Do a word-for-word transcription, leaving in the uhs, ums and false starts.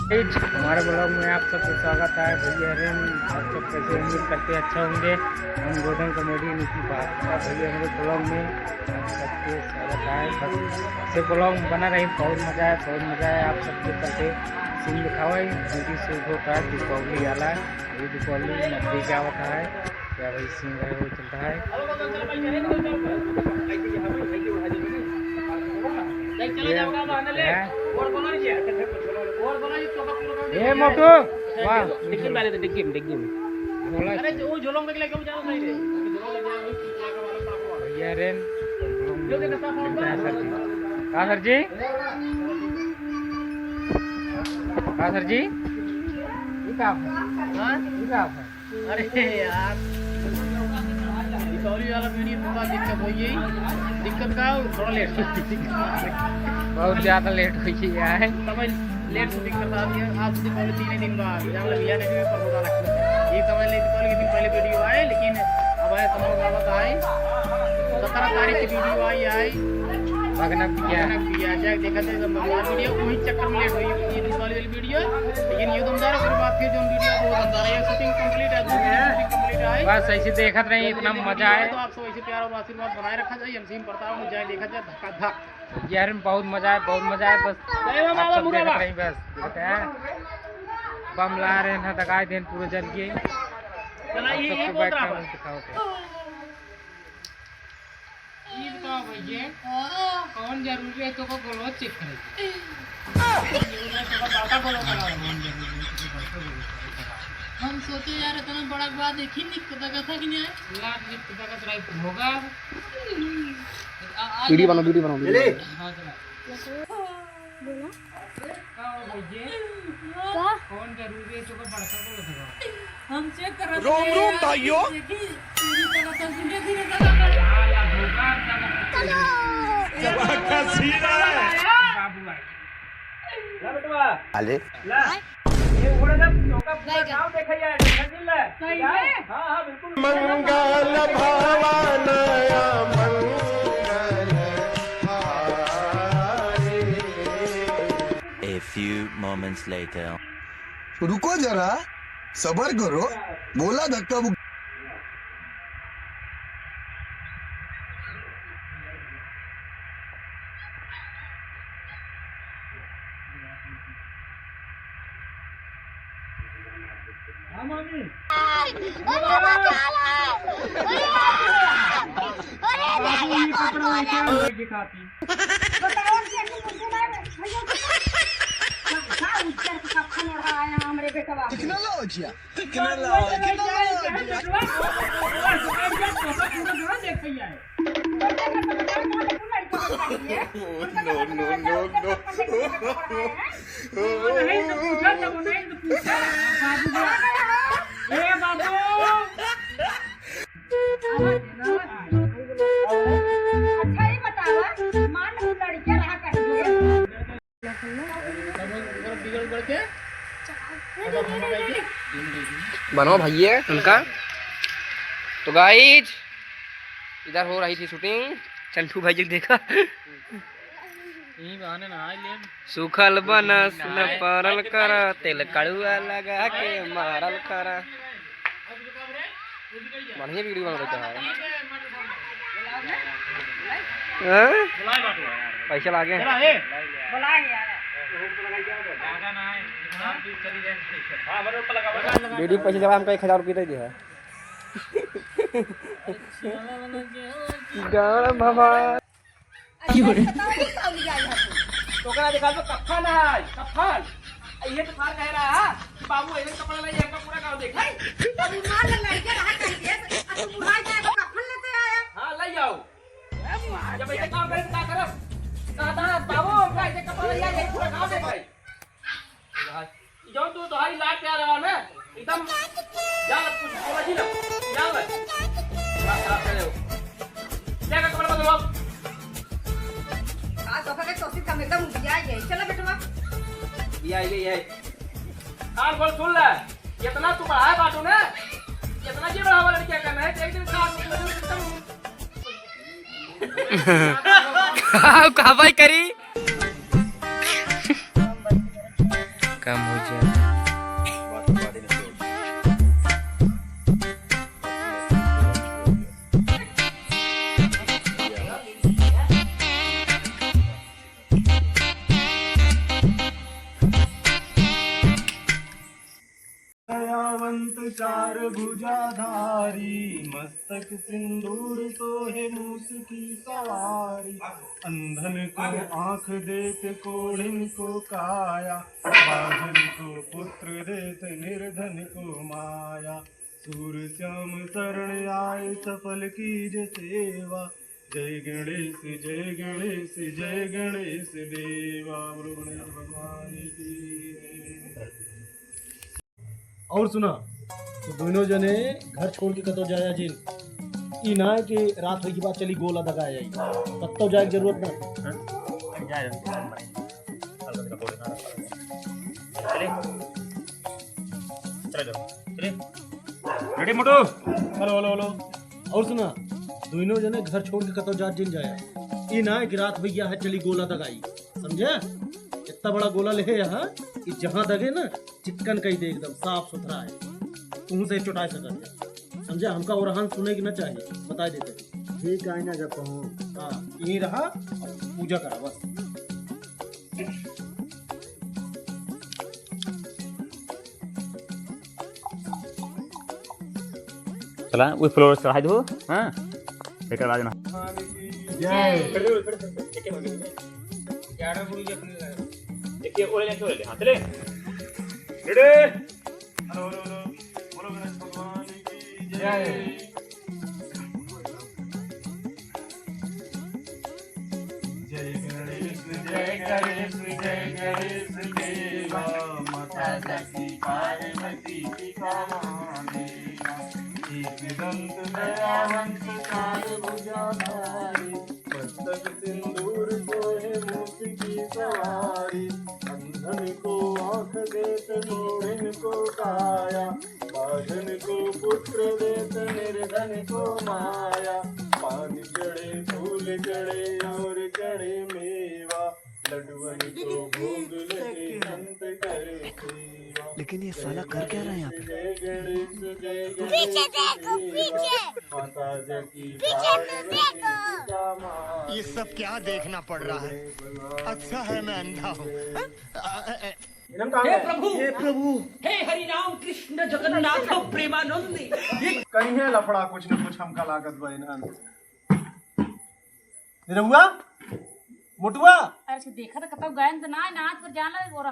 हमारे vlog में आप सबको स्वागत है। भैया हरेन, आप सब कैसे, उम्मीद करते हैं अच्छा होंगे। हम गोधन comedy निकी बात का भैया हमारे vlog में आप सबके स्वागत है। बस से vlog बना रही, बहुत मजा है, बहुत मजा है। आप सबके चलते scene दिखावा है, दीदी से होता है दीपावली वाला, ये दीपावली नजदीक आवत है। क्या भाई scene रहे वो चलता है। ये है। ए मोटू, वाह। डिग्गी में डाले थे, डिग्गी में, डिग्गी में। बोला। अरे, जो झोलंग में लेके जाओ, नहीं रे। भैया रेन, का सर जी? का सर जी? का सर जी? ये का है? हाँ? ये का है? अरे यार, दीपावली वाला video में थोड़ा दिक्कत हो गई। दिक्कत का, थोड़ा late हो गई। बहुत ज्यादा late हो गई है। समय late से दिक्कत आ रही है। आज दीपावली तीन ही दिन बाद, जहाँ लगिया नहीं पर होता लगता है। ये समझ ले दीपावली के दिन पहले video आए, लेकिन अब आए समझ में आवत आए। सत्रह तारीख की video आई, आई। भगना पिया। भगना पिया, जाके देखा जाए, जब मजार video वही चक्कर में late हुई, ये दीपावली वाली video। लेकिन ये दमदार, ओकर बाद फिर जौन video बहुत दमदार है, shooting complete है, दो दिन shooting complete है। बस ऐसे देखत रही, इतना मजा आए। तो आप सब ऐसे प्यार और आशीर्वाद बनाए रखा जाए, एमसीएम प्रताप में जाए, देखा जाए, धक्का धक। यार, बहुत मजा आए, बहुत मजा आए, बस जय हो आप बाबा सब देखत मुरादा। रही, बस देखते हैं। बम ला रहे हैं, दगाए देन पूरे जल के। चला, आप ये, सबके ये बहुत बैठ रहा कर है। दिखाओ तो। ई बताओ भैया, हाँ। कौन जरूरी है तोको गोलवा check करे के? ये बताओ, तोका बड़का गोलवा कराओ। कौन जरूरी है तोको बड़का गोलवा कराओ? हम सोचे यार, इतना बड़ा बात एक ही निक तो दगा था कि नहीं? ला निक तो दगा तो राई होगा। आ, आ, video बनाओ, video बनाओ, video ले। बनाओ। हाँ, चला। बोला। का हो भैया? का? कौन जरूरी है तोका बड़का को लगा? हम check कर रहे रोम थे रोम यार, भाइयों। देखी, तेरी तरह से धीरे धीरे चला कर। हाँ, या धोखा, चला। चला। बाबू आए। ला बेटवा। आले। ला। ये उड़ा ना, तोका पूरा गाँव देखा यार, देखा दिल है। सही में? हाँ, हाँ, बिल्कुल। मंगल भवन मंगल हारी। A few moments later. रुको जरा, सबर करो, बोला धक्का मुक्की। हाँ, मामी। बाबू, ये कपड़ा लेके आओ, लड़की खाती। बताओ, क्या तुम मुझे ना, भैया, क्या, क्या उज्जर का कफन ओढ़ा आया हमरे बेटवा? कितना लो जिया? कितना लो? कितना लो जिया? No, no, no, no। नहीं तो पूछा, तब नहीं तो पूछा। बाबू, ए बाबू। अच्छा, ये बतावा, मान लो लड़के रहा कहीं। बनाओ भैया उनका। तो गाइज, इधर हो रही थी shooting। चंटू भाई जी देखा। यही बहाने नहाए ले। सूखल बनस न परल करा, तेल कड़ुआ लगा के मारल करा। बढ़िया video बनबै के है। हैं? पैसा लागे। Video पैसा जमा हमका एक हजार रुपया दे दिया है। गाना भवा। की हो रे? तोकरा देखा तो कफन है, कफन। ये तो फार कह रहा है कि बाबू ऐसे कपड़ा लाई, हमका पूरा गाँव देखे। अभी मान ले लड़के रहा कहीं देश, आ तू बुढ़ा जाए तो कफन लेते आया। हाँ, ले जाओ। जब ऐसे काम करे तो का करब? कहता है, "बाबू, हमका ऐसे कपड़ा ले आइए, पूरा गाँव देखे।" जौन तू तोहारी लाड प्यार रहा ना, एकदम जान कुछ बोला जी ना, जान ले। दिमाग खराब करे हो। क्या का कपड़ा बदलो? आज तो के कोशिश कम एकदम उबिया गई। चलो बेटवा। ये आई, ये आई। कान खोल सुन ले। जितना तू बढ़ाए बाटू ना, जितना ये बढ़ावा लड़कियां का, नहीं तो एक दिन का एकदम का भाई करी? काम हो जाए। दयावंत चार भुजाधारी, मस्तक सिंदूर सोहे मूस की सवारी। अंधन को आँख देत, कोढ़िन को काया, बाझिन को पुत्र देत, निर्धन को माया। सूर श्याम शरण आए, सफल कीजे सेवा। जय गणेश, जय गणेश, जय गणेश देवा। बोलो गणेश भगवान की। और सुना, तो दोनों जने घर छोड़ के कतौ जाया जिन। ई ना है कि रात होई के बाद चली गोला दगा आई, कतौ जाए के जरूरत ना। चले, चले जाओ, चले। रेडी मोटू? Hello, hello, hello. और सुना, दोनों जने घर छोड़ के कतौ जात जिन जाया। ई ना है कि रात भैया है चली गोला दगाई, समझे? इतना बड़ा गोला ले यहाँ कि जहाँ दगे ना चिक्कन कई दे, एकदम साफ सुथरा है, तुहूँ से चुटाए सकत है, समझे? हमका ओरहान सुने के ना चाहिए, बताए देते। ठीक है ना, जब कहूँ। हाँ, यहीं रहा, पूजा करा बस। चला, वो फ्लोर चढ़ाई दो, हाँ? लेकर आ जाना। जय। देखिए, ओले लेके ओले, हाँ, चले। रेडी? Hello, hello, hello. बोलो गणेश भगवान की जय। जय गणेश, जय गणेश, जय गणेश देवा, माता जाकी पार्वती पिता महादेवा। एक दंत दयावंत चार भुजाधारी, मस्तक सिंदूर सोहे मूस की सवारी। अंधन को आँख देत, कोढ़िन को काया, बाझन को पुत्र देत, निर्धन को माया। पान चढ़े, फूल चढ़े और चढ़े मेवा, लड्डुअन को भोग लगे, संत करे सेवा। लेकिन ये साला कर क्या रहा है यहाँ पे? जय गणेश, जय गणेश, पीछे देखो, पीछे। माता जाकी पीछे तो देखो। ये सब क्या देखना पड़ रहा है? अच्छा है मैं अंधा हूँ। इनम कहाँ हे गए? प्रभु, हे प्रभु। हे हरि राम कृष्ण जगन्नाथ प्रेमानंद। ये कहीं है लफड़ा कुछ न कुछ हमका लागत बा इन्हन। निरहुआ, मोटुआ। अरे से देखा तो कतौ गए तो ना, नाच पर जाना और